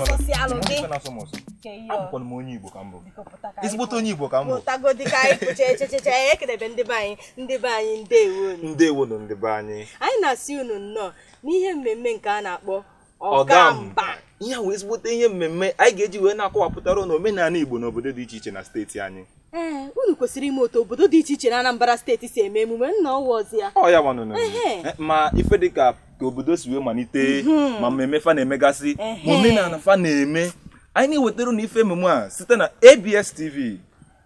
Ọsọsịalụ gị. Ife na-asọ m ụsọ. Ke ihe ọ. Abụkwanụ m onye Igbo ka m bụ. Biko pụta ka anyị Ezigbote onye Igbo ka m bụ. Pụtagodi ka anyị pụcha echecheche anyị ekelebe ndị be anyị, ndị be anyị, ndewo unu. Ndewonụ ndị be anyị. Anyị na-asị unu nnọọ n'ihe mmemme nke a na-akpọ Ọgamba. Ihe a wee ezigbote ihe mmemme anyị ga-eji wee na-akọwapụtara unu omenala Igbo n'obodo dị iche iche na steeti anyị. Ee, unu kwesịrị ime otu obodo dị iche iche na Anambra steeti si eme emume nna ọwa ọzọ ya. Ọ ya nwanụnụ. Ehe. Ma ife dịka ka obodo si wee malite, ma mmemme fa na-emegasị, ma Ehe. omenala fa na-eme. Anyị na-ewetara unu ife emume a site na ABS TV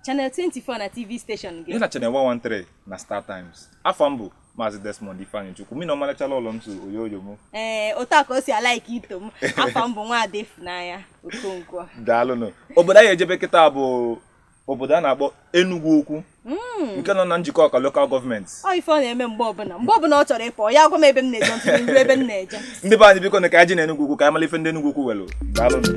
Channel 24 na TV station gị. ya na Channel 113 na Star Times. Afọ m bụ Maazị Desmond Ifeanyi Chukwu, mụ na ọmalịchala ụlọ m so oyoyo m. Ee, otu a ka o si alaiki ito m. Afọ m bụ Nwaada Ifunanya Okonkwo. Daalụnụ. Obodo anyị ejebe kịta bụ obodo a na-akpọ Enugwu Ukwu, nke nọ na njikọ ọka lokal gọọmenti. Ọ ife ọ na-eme mgbe ọbụla, mgbe ọbụla ọ chọrọ ịpụ, ya gwa m ebe m na-eje, ntụrụ nru ebe m na-eje. Ndị be anyị, biko na ka anyị ji na Enugwu Ukwu ka anyị mara ife ndị Enugwu Ukwu welụ. Daalụnụ.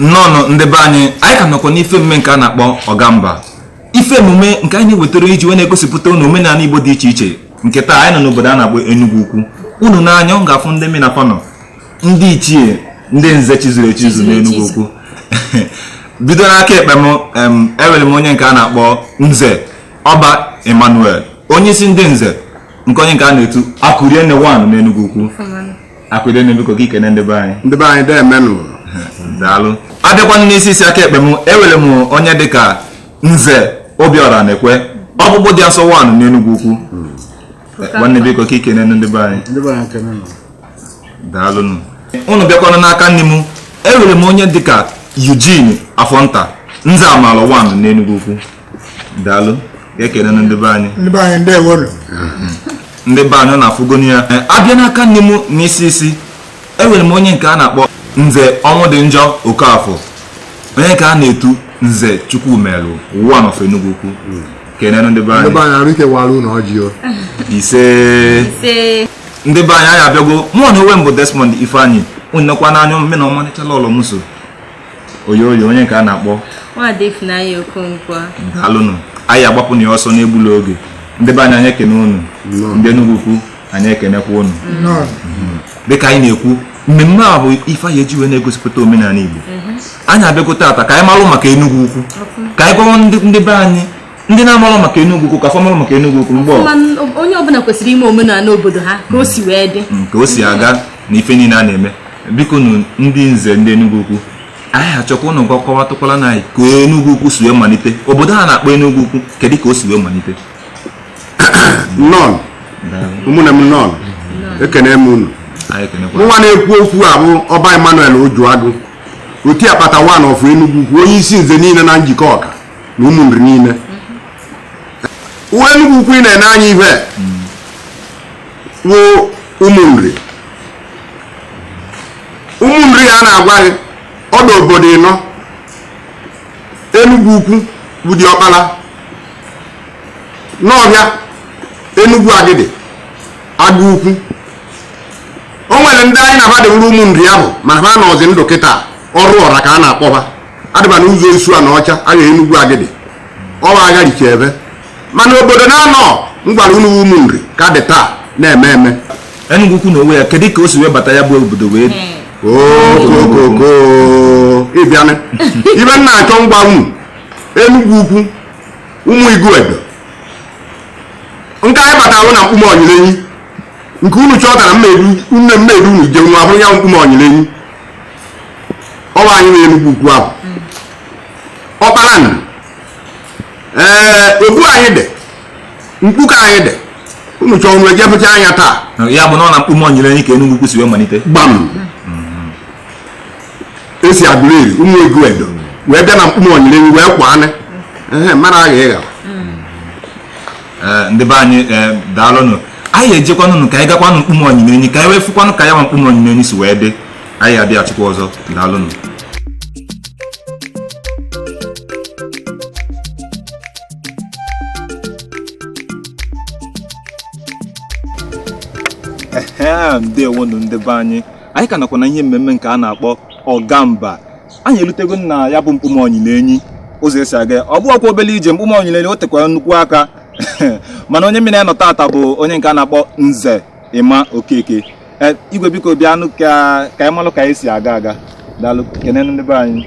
Nnọọnụ ndị be anyị, anyị ka nọkwa n'ife emume nke a na-akpọ Ọgamba, ife emume nke anyị na-ewetara iji wee na-egosipụta unu omenala Igbo dị iche iche. Nke taa anyị nọ n'obodo a na-akpọ Enugwu Ukwu. Unu n'anya ọ ga-afụ ndị minafanọ, ndị ichie, ndị nze chizuru echizu n'Enugwu Ukwu. Bido n'aka ekpe m, enwere m onye nke a na-akpọ Nze Ọba Emmanuel, onye isi ndị nze, nke onye nke a na-etu Akụrienne 1 n'Enugwu Ukwu. Akụrienne, biko ka ikene ndị be anyị. Ndị be anyị, deemenụ. Daalụ. Abịakwanụ n'isi isi aka ekpe m, ewere m onye dịka Nze Obiora na-ekwe ọkpụkpụ dị asọ 1 n'Enugwu Ukwu. Nwanne, biko ka ikene ndị be anyị. Ndị be anyị, kenenụ. Daalụnụ. Unu bịakwanụ n'aka nne m, ewere m onye dịka Eugene Afọnta, Nze Amala 1 n'Enugwu Ukwu. Daalụ, ka ekene ndị be anyị. Ndị be anyị, ndewonụ. Ndị be anyị, ọ na-afụgonu ya. Abịa n'aka nne m n'isi isi, enwere m onye nke a na-akpọ Nze Ọnwụ dị njọ Okafọ, onye nke a na-etu Nze Chukwumelụ one of Enugwu Ukwu. Kenenụ ndị be Ndị be anyị. anyị, arụ ike wara unu ọjị o. Ise. Ise. Ndị be anyị, anyị abịago. Mụọ na onwe m bụ Desmond Ifeanyi. Unu nekwa n'anya mme na ọmalịchala ụlọ m so oyoyo, onye nke a na-akpọ Nwaada Ifunanya Okonkwo. Daalụnụ. Anyị agbapụ na ya ọsọ n'egbula oge. Ndị be anyị, anyị ekene unu. Ndị Enugwu Ukwu, anyị ekenekwa unu. Dịka anyị na-ekwu, mmemme a bụ ife anyị eji wee na-egosipụta omenala Igbo. Anyị abịago taata ka anyị malụ maka Enugwu Ukwu, ka anyị gwawa ndị be anyị ndị na-amalụ maka Enugwu Ukwu ka afọ malụ maka Enugwu Ukwu mgbe Onye ọbụla kwesịrị ime omenala obodo ha ka o si wee dị, ka o si aga na ife niile a na-eme. Biko nụ, ndị nze ndị Enugwu Ukwu, anyị achọkwa ụnụ gwakọwatụkwala na anyị ka Enugwu Ukwu si wee malite. Obodo a na-akpọ Enugwu Ukwu, kedu ka o si wee malite? Nnọọ ụmụnne m, nnọọ, ekene m unu. Anyị ekenekwa. Mụnwa na-ekwu okwu a bụ Ọba Emmanuel Ojuagụ, oti akpata 1 of Enugwu Ukwu, onye isi nze niile na njikọ ọka na ụmụnri niile. Uwe Enugwu Ukwu ị na-ene anya ihe wụ ụmụnri. Ụmụnri a na-agwa gị ọdụ obodo ịnọ: Enugwu Ukwu bụ diọkpala, n'ọbịa Enugwu Agidi, Agụ Ukwu. O nwere ndị anyị na-aba dịwuru ụmụnri ahụ, mana ha nọzi ndụ kịta. Ọrụ ọra ka a na-akpọba adịba n'ụzọ isu a na ọcha agha Enugwu Agidi ọwa agha richa ebe. Mana obodo na-anọ m gwara unu ụmụnri ka dị taa na-eme eme. Enugwu Ukwu na onwe ya, kedu ka o si wee bata ya bụ obodo wee Okokoko, ịbịanụ ibe m na-achọ ngwa unu. Enugwu Ukwu, ụmụ Iguedo nke anyị batara na mkpume ọnyịrenyi nke unu chọtara nne mmedu unu je unu abụrụ ya mkpume ọnyịrenyi ọwa anyị na Enugwu Ukwu ahụ ọkpara ndụ. Ee, obu anyị dị, mkpuke anyị dị, unu chọọ unu ejepụcha anya taa. Ya bụ na ọ na mkpume ọnyịrenyi ka Enugwu Ukwu si wee malite? Gbam. Esi Agụleri ụmụ Iguedo wee bịa na mkpume ọnyịrenyi wee kwa anị ehe mara agha ịgha. Ee, ndị be anyị, ee, daalụnụ. Anyị ejekwanụ ka anyị gakwanụ mkpume ọnyịrenyi ka anyị wee fụkwanụ ka ya nwa mkpume ọnyịrenyi si wee dị. Anyị abịachikwa ọzọ. Daalụnụ. Ndewonu ndị be anyị. Anyị ka nọkwa na ihe mmemme nke a na-akpọ Ọgamba. Anyị erutego na ya bụ mkpume Ọnyịla-Enyi, ụzọ esi aga ya. Ọ bụ ọkwa obele ije. Mkpume Ọnyịla-Enyi o tekwara nnukwu aka, mana onye mmiri ya nọ tata bụ onye nke a na-akpọ Nze Ịma Okeke. Ee, igwe, biko bịanụ ka ka anyị malụ ka anyị si aga aga. Daalụ, kenenu ndị be anyị.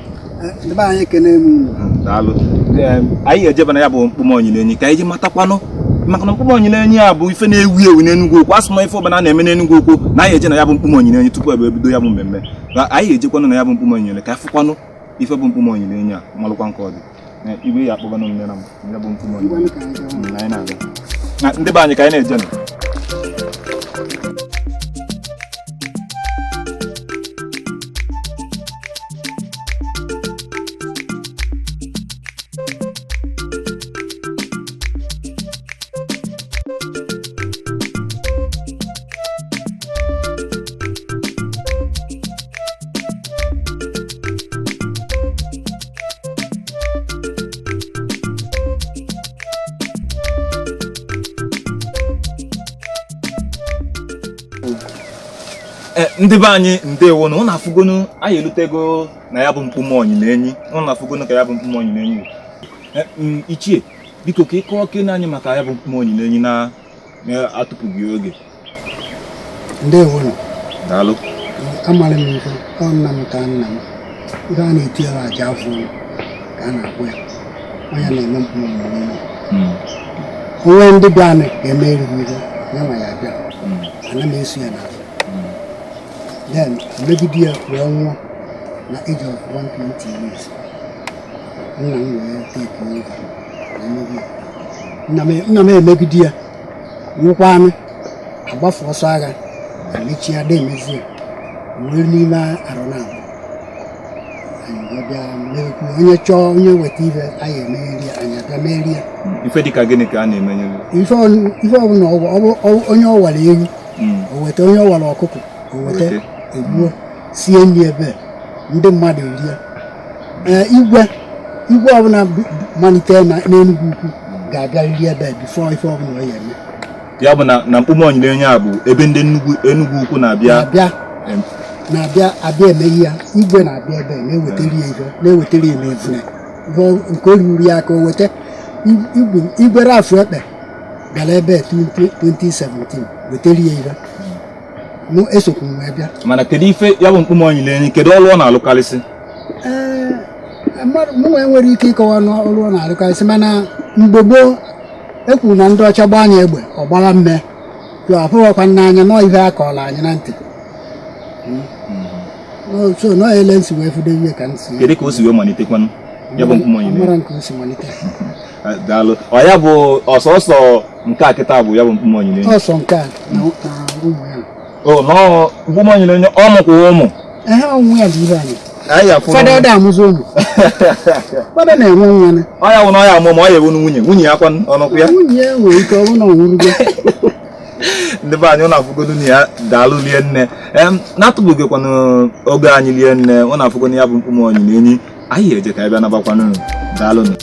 Ndị be anyị, ekene m unu. Daalụ. Ee, anyị ga-ejeba na ya bụ mkpume Ọnyịla-Enyi ka anyị ji matakwanụ, maka na mkpume Ọnyịla-Enyi a bụ ife na-ewu ewu n'Enugwu Ukwu. Asụ na ife ọbụla a na-eme n'Enugwu Ukwu na anyị eje na ya bụ mkpume Ọnyịla-Enyi tupu ebe ebido ya bụ mmemme. Ka anyị ejekwanụ na ya bụ mkpume Ọnyịla-Enyi ka anyị fụkwanụ ife bụ mkpume Ọnyịla-Enyi a, malụkwa nke ọ dị. Ee, igwe ya akpọbanụ nne na m ya bụ mkpume Ọnyịla-Enyi. Ngwanụ, ka anyị gawa. Anyị na-aga. Na ndị be anyị, ka anyị na-eje nụ. Ee, ndị be anyị, ndewonu. Ụnụ afụgonu, anyị elutego na ya bụ mkpume Ọnyịla-Enyi. Ụnụ afụgonu ka ya bụ mkpume Ọnyịla-Enyi. Ee, ichie, biko ka ị kọọ kene anyị maka ya bụ mkpume Ọnyịla-Enyi na na-atụpụghị oge. Ndewonu. Daalụ. Amara m ife ọ nna m ka nna m ife a na-eti ya aja afọ ka a na-akpọ ya, onye na-eme mkpụrụ n'ime onwe ndị bịanụ ga-eme erighị ife ya nwa ya bịa, ana m eso ya n'azụ. Then megide ya wee nwụọ na age of 120 years. Nna m wee take over wee megide ya. Nna m emegide ya nwụkwanụ, agbafu ọsọ agha, emechie ada emezi ya wee n'ime arọ na abụọ anyị wee bịa mewekwu. Onye chọọ, onye weta ife anyị emegheri ya, anyị abịa merie ya. Ife dịka gịnị ka a na-emenyere? Ife ọbụla onye ọ wara ewu, o weta. Onye ọ wara ọkụkọ, o weta. Weta. Egbuo, sie nri ebe ndị mmadụ erie. Ee, igwe ọbụla malite n'Enugwu Ukwu ga-abịarịrị ebe before ife ọbụla ọ ya eme. Ya bụ na mkpume Ọnyịla-Enyi a bụ ebe ndị Enugwu Ukwu na-abịa. Na-abịa. Na-abịa abịa emeghe ya. Igwe na-abịa ebe na-ewetara ya ife, na-ewetara ya n'evune ife nke o ruru ya aka o weta. Igwe Ralph Ekpe bịara ebe 2017 wetara ya ife, mụ esokwu m wee bịa. Mana kedu ife ya bụ mkpume Ọnyịla-Enyi, kedu ọrụ ọ na-alụkarịsị? Ee, mmadụ mụnwa enwere ike ịkọwa n'ọrụ ọ na-arụkarịsị, mana mgbe gboo e kwuru na ndị ọcha gbaa anyị egbe, ọ gbara mme tụ afụrọkwa n'anya nọọ ihe a kọrọ anyị na ntị. So nọọ ele nsi wee fudo ihe ka nsi. Kedu ka o si wee malitekwanụ ya bụ mkpume Ọnyịla-Enyi? Mara nke o si malite. Eh, daalụ. Ọ ya bụ ọsọsọ nke a kịta bụ ya bụ mkpume Ọnyịla-Enyi? Ọsọ nke a na ụmụ ya. O nọọ mkpume Ọnyịla-Enyi, ọ mụkwa ụmụ? Ehe, ọnwụ ya bụ ihe anyị. Anyị afụ. Ụfọdụ ọdọ amụzi ụmụ, ụfọdụ na-enwe nwa na. Ọ ya bụ na ọ ya amụ ma ọ ya ewu nwunye, nwunye ya kwanụ, ọnụkwụ ya? Nwunye ya nwere ike ọ bụrụ na ọ nwụrụgo. Ndị be anyị, ụnụ afụgodu na ya. Daalụ lie nne. Na-atụbugokwanụ oge anyị lie nne. Ụnụ afụgodu ya bụ mkpume Ọnyịla-Enyi. Anyị eje ka anyị bịa nabakwanụ. Daalụnụ.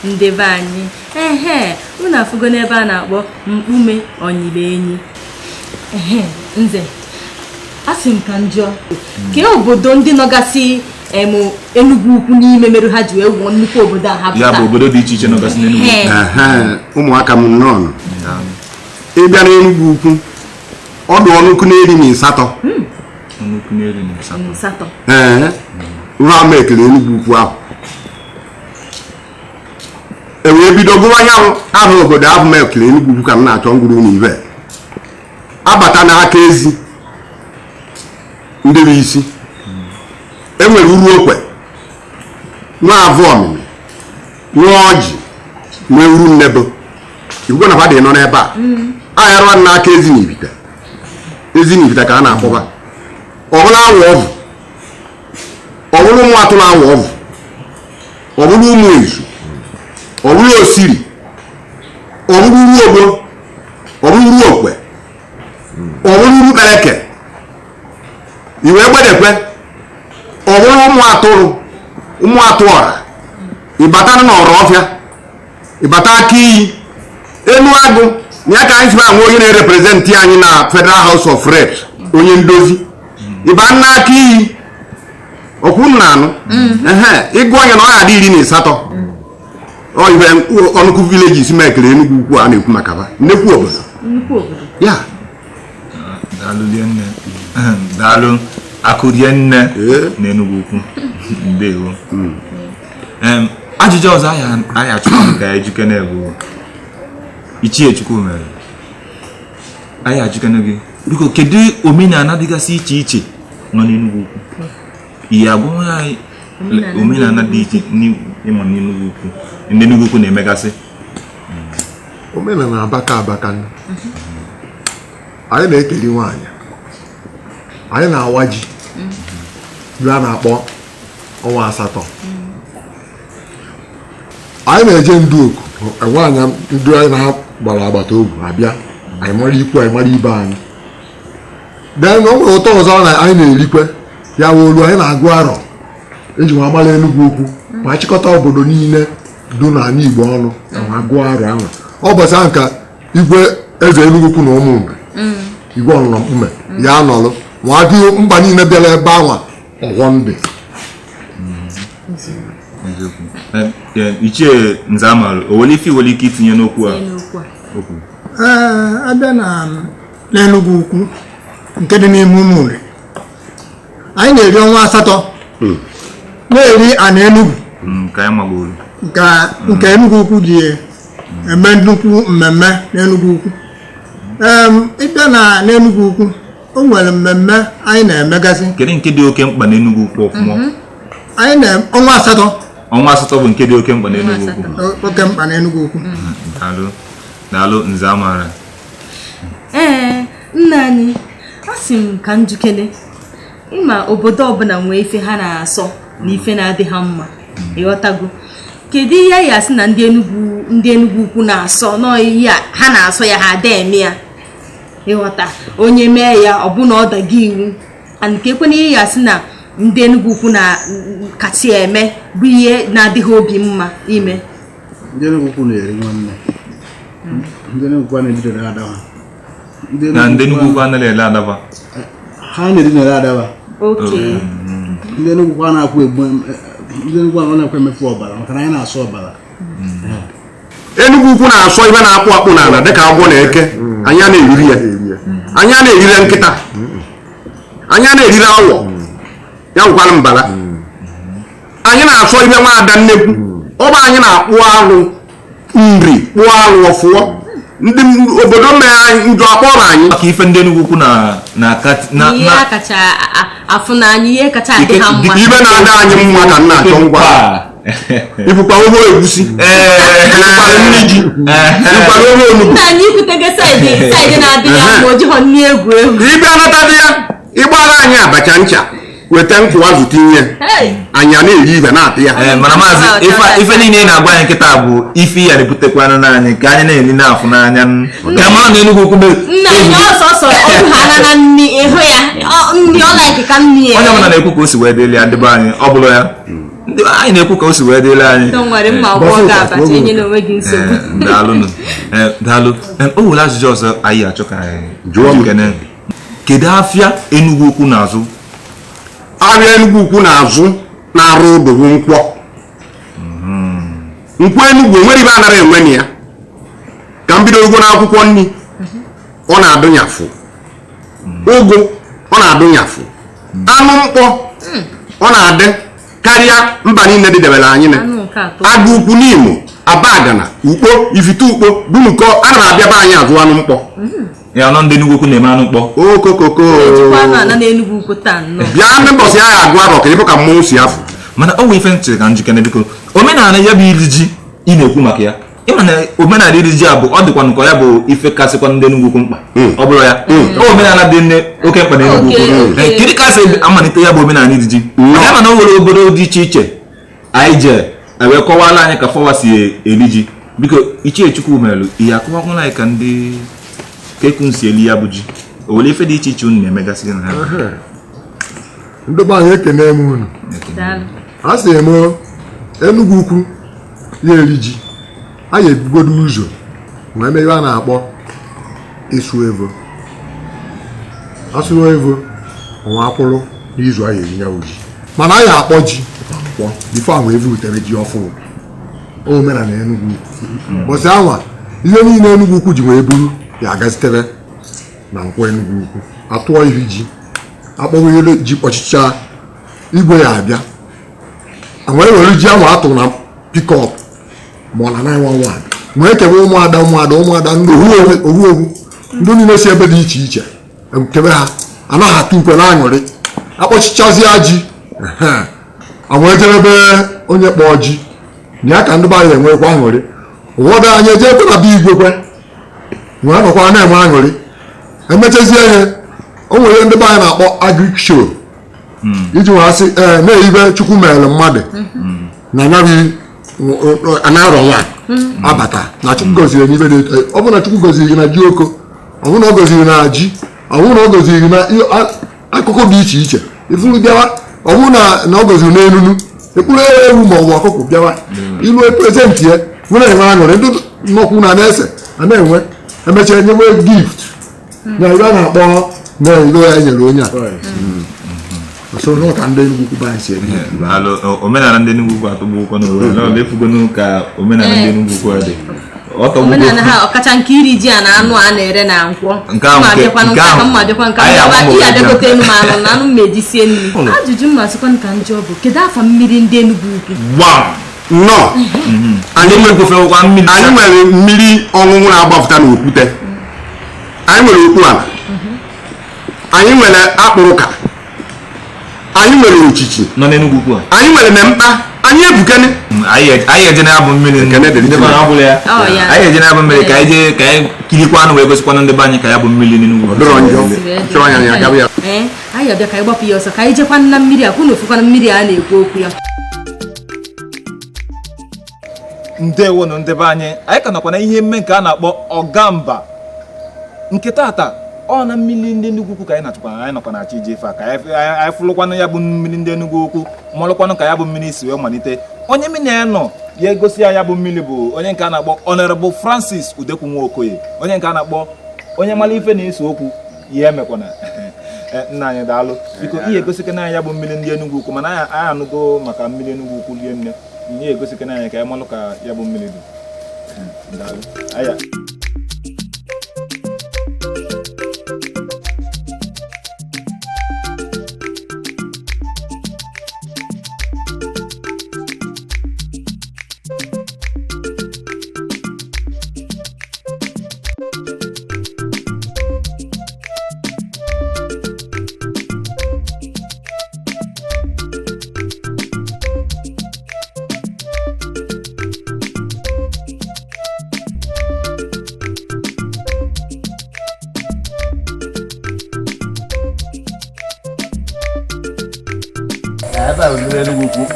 Ndị be anyị, ehe, unu afụgo n'ebe a na-akpọ mkpume Ọnyịla-Enyi. Ehe, nze, a sị m ka m jụọ, kee obodo ndị nọgasị Enugwu Ukwu n'ime merụ ha ji wee wuo nnukwu obodo a ha Ya bụ pụta? obodo dị iche iche nọgasị n'Enugwu. Ehe. Ehe, ụmụaka m, nnọọ. Ịbịa n'Enugwu Ukwu, ọdụ ọnụkụ na-eri na ịsatọ. Nnukwu n'elu na asatọ. Asatọ. Ee, ruo ama ekele Enugwu Ukwu ahụ e wee bido gụwa anyanwụ aha obodo ahụ ma ekele Enugwu Ukwu ka m na-achọ ngwuru unu ibe abata n'aka ezi ndị bụ isi. E nwere uru okwe, nwa avụ ọmịmị, nwa ọjị, nwee uru nnebo ikwukwe na fadị nọ n'ebe a ahịarụwa n'aka ezi na ibite ezi na ibite ka a na-akpọba. Ọbụla awụ ọvụ, ọ bụrụ ụmụ atụrụ awụ ọvụ, ọ bụrụ ụmụ ezu, ọ bụrụ osiri, ọ bụrụ uru ogbo, ọ bụrụ uru okwe, ọ bụrụ uru kpereke iwe gbedekwe, ọ bụrụ ụmụ atụrụ, ụmụ atụ ọra. Ịbatara n'ọra ọfịa. Ịbata aka iyi enu agụ na ya ka anyị si anwe onye na-ereprezentị anyị na Federal House of Reps, onye ndozi. Ịba nna aka iyi ọkwụ na anụ ehe ịgụ anya na ọ ya dị 18. Ọ ibe ọnụkụ villages mekere Enugu Ukwu a na-ekwu maka ha, nnekwu obodo. Nnukwu obodo. Ya. Daalụ rinne, daalụ akụ rinne Ee. na Enugu Ukwu, ndewo. Ajụjụ ọzọ anyị achụkwanụ ka anyị jukene bụ Ichie Chukwumere, anyị ajụkene gị biko, kedu omenala dịgasị iche iche nọ n'Enugu Ukwu? Ihe agwa anyị omenala dị iche ịma n'Enugu Ukwu, ndị Enugu Ukwu na-emegasị. Omenala abaka abaka. Anyị na-ekeli nwaanyị, anyị na-awa ji ji a na-akpọ ọnwa 8. Anyị na-eje ndu oku nwaanyị, ndị anyị na-gbara agbata obi abịa, anyị mara ikwu, anyị mara ibe anyị. Then o nwere ụtọ ọzọ anyị na-erikwe ya wụ olu anyị na-agụ arọ eji nwa mara Enugu Ukwu, ma chịkọta obodo niile dị n'ala Igbo ọnụ ma gụọ arọ ahụ. Ọ ụbọchị ahụ ka igwe eze Enugu Ukwu na ụmụ mgbe igwe ọnụnọ mkpume ya nọrọ ma dị mba niile bịara ebe ahụ ọghọ ndị. Eziokwu. Ichie Nzeamalu, o nwere ife i nwere ike itinye n'okwu a? N'okwu a. Okwu. Ee, abịa na n'Enugu Ukwu nke dị n'ime Ụmụnri, anyị na-eri ọnwa 8, na-eri ana Enugu. Ka anyị magoro. Nke Enugu Ukwu ji eme nnukwu mmemme n'Enugu Ukwu. Ịbịa na n'Enugu Ukwu, o nwere mmemme anyị na-emegasị. Kedu nke dị oke mkpa n'Enugu Ukwu ọfụma? Anyị na ọnwa 8. Ọnwa 8 bụ nke dị oke mkpa n'Enugu Ukwu. Oke mkpa n'Enugu Ukwu. Daalụ, daalụ Nzeamara. Ee, nna anyị, a sị m ka njikere ịma obodo ọbụla nwee ife ha na-asọ na ife na-adị ha mma, ịghọtago? Kedu ihe anyị asị na ndị Enugu Ukwu na-asọ nọọ ihe a ha na-asọ ya ha ada eme ya, ịghọta? Onye mee ya ọbụna ọ daga iwu and nke ekwena ihe ya asị na ndị Enugu Ukwu na kacha eme bụ ihe na-adịghị obi mma ime. Ndị Enugu Ukwu na-eri nwanne, ndị Enugu Ukwu na-edidere adaba. Na ndị Enugu Ukwu anaghị ele adaba. Ha na-edinere adaba. Ndị Enugu Ukwu na-akwụ egbu, ndị Enugu Ukwu na-akwa emefu ọbara maka na anyị na-asọ ọbara. Enugu Ukwu na-asọ ibe na-akpụ akpụ n'ala dịka agwọ na eke. Anyị a na-eriri ya, anyị a na-erire nkịta, anyị a na-erire awọ ya nwụkwara mbala. Anyị na-asọ ibe nwaada nnekwu ọ bụ anyị na-akpụ alụ nri, kpụọ alụ ọfụọ ndị obodo mere anyị njọ akpọrọ anyị. Maka ife ndị Enugu Ukwu na na na ihe na a kacha afụ n'anya, ihe kacha adị ha mma. Ibe na-ada anyị mma ka m na-achọ ngwa. Ibukwa ofe egusi, ibukwara nri ji, ibukwara ofe onugbu. Nna anyị, ikwutego side na-adị ya mma, o jighọ nni egwu egwu. Ibe anatadị ya ịgbara anyị abacha ncha, weta nkwụ azụ tinye. Hey! Anyị a na-eri ibe na-atị ya. Ee, mana maazị, ife niile ị na-agwa anyị nkịta bụ ife ya na-ebutekwanụ n'anyị ka anyị na-eri na-afụ n'anya ka mara na Enugu Ukwu Nna anyị, ọsọsọ ọrụ ha na na nni ịhụ ya nni ọ like ka nni ya. Onye ọbụla na-ekwu ka o si wee dịrị ya. Ndị be anyị, ọ bụrụ ya ndị anyị na-ekwu ka o si wee dịrị anyị. Don't worry, mma gwọ gị abacha, enye na onwe gị nsogbu. Ee, daalụnụ. Ee, daalụ. O nwere ajụjụ ọzọ anyị achọ ka anyị Jụọ m. kene. Kedu afịa Enugu Ukwu na-azụ? Ahịa Enugu Ukwu na-azụ na-arụ ụdụ bụ nkwọ, nkwọ Enugu enwere ibe anara enwe na ya. Ka m bido ugo n'akwụkwọ nri, ọ na-adụnyafụ ụgụ, ọ na-adụnyafụ anụ mkpọ, ọ na-adị karịa mba niile dịdebere anyị na Anụ nke atọ. Agụ Ukwu n'Imo, Abagana, Ukpo, Ifite, Ukpo, Dunukọ, ana m abịa be anyị azụ anụ mkpọ. Ya nọ ndị Enugu Ukwu na-eme anụ mkpọ. Okokoko. Ejikwa anụ ana n'Enugu Ukwu taa nnọọ. Bịa ndị mbọsị agha agụ arọ ka ịbụ ka mmọnwụ si afụ. Mana o nwere ife ntị ka njikere, biko, omenala ya bụ iri ji ị na-ekwu maka ya, ịma na omenala iri ji a bụ ọ dịkwa nke ya bụ ife kasịkwa ndị Enugu Ukwu mkpa. Ọ bụrụ ya o omenala dị nne oke mkpa na Enugu Ukwu. Kedu ka si amalite ya bụ omenala iri ji ya? Mana o nwere obodo dị iche iche anyị jee wee kọwara anyị ka fọwa si eri ji. Biko, Ichie Chukwumelụ, ihe akọwakwala anyị ka ndị kekun si eli ya bụ ji, o nwere ife dị iche iche unu na-emegasị na ha? Ndị be anyị, ekene m unu. Daalụ. A sị m Enugu Ukwu ya eri ji. Anyị ebugodo ụzọ wee mee ihe a na-akpọ ịsụ evo. Asụrụ evo ọnwa akwụrụ n'izu anyị eri ya ji, mana anyị akpọ ji na nkwọ before ahụ evu rutere ji ọfụrụ. Omenala Enugu Ukwu ụbọchị anwa ihe niile Enugu Ukwu ji wee buru ya agazitere na nkwọ Enugu Ukwu, atụọ iri ji, akpọwa ihe ji kpọchicha, igwe ya abịa wee were ji ahụ atụ na pickup ma ọ na 911 wee kewe ụmụada ụmụada ụmụada ndị owu owu ndị niile si ebe dị iche iche kebe ha, anaghị atụ ukwe na aṅụrị, akpọchichazie ji wee jere ebe onye kpọọ ji na ya ka ndị be anyị enwekwa aṅụrị. Ụfọdụ anyị eje ekwe na be igwe kwe wee nọkwa na-enwe aṅụrị. Emechazie ihe o nwere ndị be anyị na-akpọ agric show iji wee sị ee na-eyibe Chukwu mere mmadụ na ya bụ anarọ nwa abata na Chukwu goziri n'ibe dị etu ọ bụ na Chukwu goziri gị na ji oko, ọ bụ na ọ goziri na ji, ọ bụ na ọ goziri gị na akụkụ dị iche iche ifuru bịawa, ọ bụ na ọ goziri n'elulu ekpuru ewu ma ọ bụ ọkụkọ bịawa ilu prezentị ya nwere enwe aṅụrị, ndị nnọkwu na na-ese a na-enwe emechaa nyewe gift na ibe a na-akpọ na ego ya nyere onye a. So n'ụka ndị Enugu Ukwu anyị si eme. Omenala ndị Enugu Ukwu atọgbu ụkọ n'ụwa na efugonu ka omenala ndị Enugu Ukwu dị. Omenala ha ọkacha nke iri ji a na anụ a na-ere na nkwọ. Mma abịakwa nke ihe abịagote enu m anụ na anụ m eji sie nri. Ajụjụ m masịkwa ka njọ bụ kedu afa mmiri ndị Enugu Ukwu? Nnọọ anyị nwere mmiri ọṅụṅụ na-agbapụta n'okwute, anyị nwere okpu ala, anyị nwere akpụrụka, anyị nwere ochichi nọ n'Enugu Ukwu, anyị nwere memkpa, anyị ebukene. Anyị eje na ya bụ mmiri, anyị eje na ya bụ mmiri ka anyị jee ka anyị kirikwa anụ wee gosikwanụ ndị be anyị ka ya bụ mmiri n'Enugu Ukwu. Anyị abịa ka anyị gbapụ ya ọsọ ka anyị jekwa na mmiri a kwunu ofukwana mmiri a na-ekwu okwu ya. Ndewonụ ndị be anyị, anyị ka nọkwa na ihe mme nke a na-akpọ Ọgamba nke tata. Ọ na mmiri ndị Enugu Ukwu ka anyị na-achọkwa, anyị nọkwa na-achọ ije ife a ka anyị fụlụkwanụ ya bụ mmiri ndị Enugu Ukwu, malụkwanụ ka ya bụ mmiri si wee malite. Onye mmiri ya nọ ya egosi ya ya bụ mmiri bụ onye nke a na-akpọ Honorable Francis Udekwu Nwokoye, onye nke a na-akpọ onye mara ife na-ese okwu ya emekwana. Nna anyị daalụ, biko ihe egosikana anyị ya bụ mmiri ndị Enugu Ukwu, mana anyị anụgo maka mmiri Enugu Ukwu rie nne, ihe egosikana anyị ka anyị malụ ka ya bụ mmiri dị. Daalụ. Aya.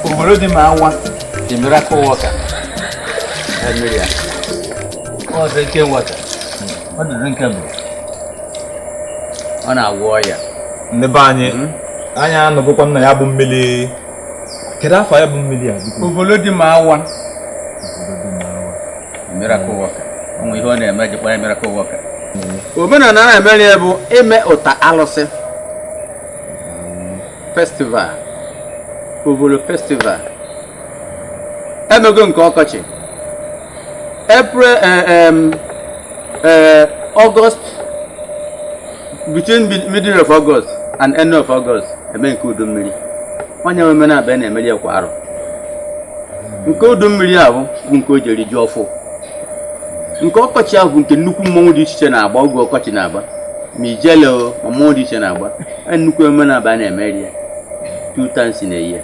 Obodo dị ma anwa the miracle worker. Ọ drinking water. Ọ dị drinkable. Ọ na-agwọ ọya. Ndị be anyị anyị anọgokwa nna ya bụ mmiri. Kedu afọ ya bụ mmiri a? Obodo dị ma anwa miracle worker. Ọ nwe ihe ọ na-eme jikwa ya miracle worker. Omenala na-emere ya bụ ime ụta alụsị festival. Obodo festival emego nke ọkọchị April August, between middle of August and end of August eme nke udu mmiri. Onye nwe na-abịa na-emeri ya kwa arọ. Nke udu mmiri ahụ bụ nke o jeri ji ọfụ. Nke ọkọchị ahụ bụ nke nnukwu mmọnwụ dị iche iche na-agba oge ọkọchị na-agba, ma ijele o ma mmọnwụ dị iche na-agba. Nnukwu eme na-abịa na-emeri ya 2 times in a year.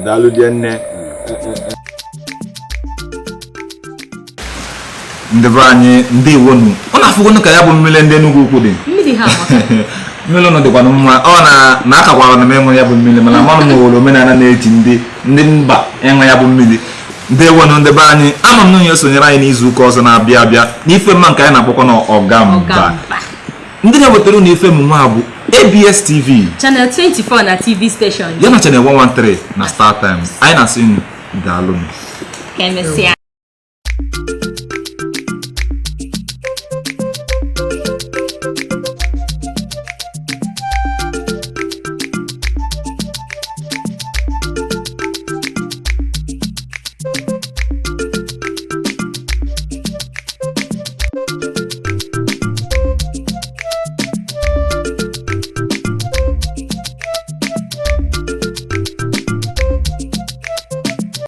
Daalụ die nne. Ndị be anyị ndewonu. Ọ na-afụgonu ka ya bụ mmiri ndị Enugu Ukwu dị. Mmiri ha amaka. Mmiri ụnụ dịkwanụ mma. Ọ na akakwara na m ịṅụ ya bụ mmiri, mana amanụ m nwere omenala na-eji ndị mba ịṅụ ya bụ mmiri. Ndewonu ndị be anyị, ama m na onye sonyere anyị n'izu ụka ọzọ na-abịa abịa n'ife mma nke anyị na-akpọkwa na Ọgamba. Ndị na-ewetara unu ife emume a bụ ABS TV Channel 24 na TV station ya na Channel 113 na Star Times. Anyị na-asị unu daalụ. Ka emesịa.